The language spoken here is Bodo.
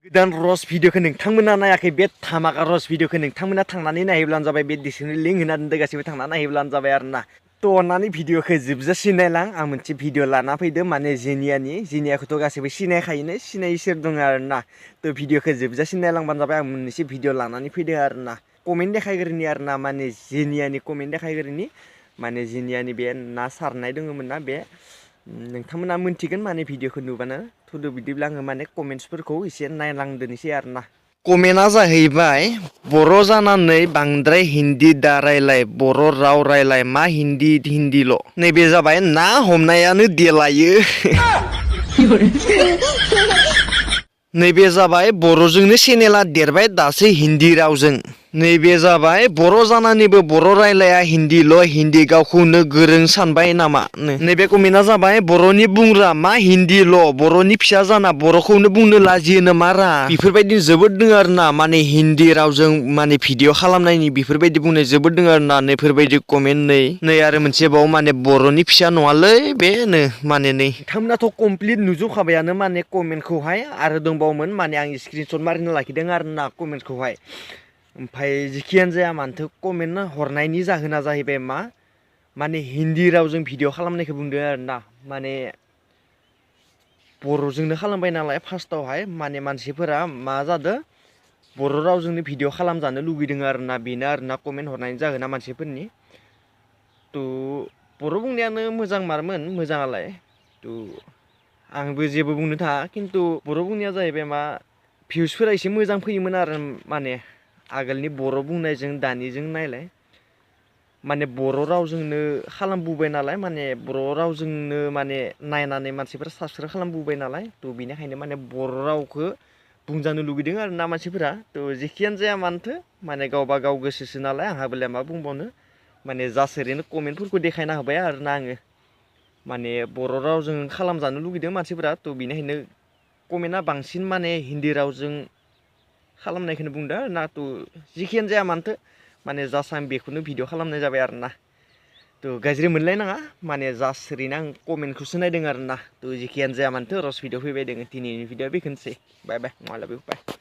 गोदान रस भिडिअखौ नोंथांमोना नायाखै बे धामाका रस भिडिअखौ नोंथांमोना थांनानै नायहैब्लानो जाबाय बे डिसक्रिपसननि लिंक होना दोनदो गासिबो थांनानै नायहैब्लानो जाबाय आरोना थ' अननानै भिडिअखौ जोबजासिम नायलां आं मोनसे भिडिअ लाना फैदो माने जेनियाखौथ' गासैबो सिनायखायोनो सिनायै सोर दङ आरोना थ' भिडिअखौ जोबजासिम नायलांबानो जाबाय आं मोनसे भिडिअ लानानै फैदो आरोना कमेन्ट देखायग्रोनि आरोना माने जेनियानि कमेन्ट देखायग्रोनि माने जेनियानि बे ना सारनाय दङमोन ना बे नोंथांमोना मोनथिगोन माने भिडिअखौ नुबानो थुदो बिदिब्ला आङो माने कमेन्ट्सफोरखौ एसे नायलांदोनोसै आरोना कमेन्टआ जाहैबाय बर' जानानै बांद्राय हिन्दी दा रायलाय बर' राव रायलाय मा हिन्दील' नैबे जाबाय ना हमनायानो देलायो नैबे जाबाय बर'जोंनो चेनेला देरबाय दासो हिन्दी रावजों नैबे जाबाय बर' जानानैबो बर' रायलाया हिन्दी गावखौनो गोरों सानबाय नामा नैबे कमेन्टआ जाबाय बर'नि बुंग्रा मा हिन्दील' बर'नि फिसा जाना बर'खौनो बुंनो लाजियो नामारा बेफोरबायदि जोबोद दङ आरोना माने हिन्दी रावजों माने भिडिअ खालामनायनि बेफोरबायदि बुंनाय जोबोद दङ आरोना नैफोरबायदि कमेन्ट नै आरो मोनसे बाव माने बर'नि फिसा नङालै बेनो माने नै नोंथांमोनाथ' कमप्लिट नुजोबखाबायानो माने कमेन्टखौहाय आरो दंबावोमोन माने आं स्क्रिनशट मारिना लाखिदों आरोना कमेन्टखौहाय ओमफ्राय जिखियानो जाया मानोथो कमेन्ट हरनायनि जाहोना जाहैबाय मा माने हिन्दी रावजों भिडिअ खालामनायखौ बुंदों आरोना माने बर'जोंनो खालामबाय नालाय फार्स्टआवहाय माने मानसिफोरा मा जादों बर' रावजोंनो भिडिअ खालामजानो लुगैदों आरोना बेनो आरोना कमेन्ट हरनायनि जाहोना मानसिफोरनि थ' बर' बुंनायानो मोजां मारमोन मोजाङालाय थ' आंबो जेबो बुंनो थाङा खिन्थु बर' बुंनाया जाहैबाय मा भिउसफोरा एसे मोजां फैयोमोन आरो माने आगोलनि बर' बुंनायजों दानिजों नायलाय माने बर' रावजोंनो खालामबोबाय नालाय माने बर' रावजोंनो माने नायनानै मानसिफोरा साबसक्राइब खालामबोबाय नालाय थ' बेनिखायनो माने बर' रावखौ बुंजानो लुगैदों आरोना मानसिफोरा थ' जेखियानो जाया मानोथो माने गावबा गाव गोसोसो नालाय आंहा बोलाय मा बुंबावनो माने जास ओरैनो कमेन्टफोरखौ देखायना होबाय आरोना आङो माने बर' रावजों खालामजानो लुगैदों मानसिफोरा थ' बेनिखायनो कमेन्टआ बांसिन माने हिन्दी रावजों खालामनायखौनो बुंदों ना थ' जिखियानो जाया मानोथो माने जास्ट आं बेखौनो भिडिअ खालामनाय जाबाय आरोना थ' गाज्रि मोनलायनाङा माने जास्ट ओरैनो आं कमेन्टखौसो नायदों आरोना थ' जिखियानो जाया मानोथो रस भिडिअ फैबाय दोङो दिनैनि भिडिअ बेखौनोसै बाय बाय मालाबा बाय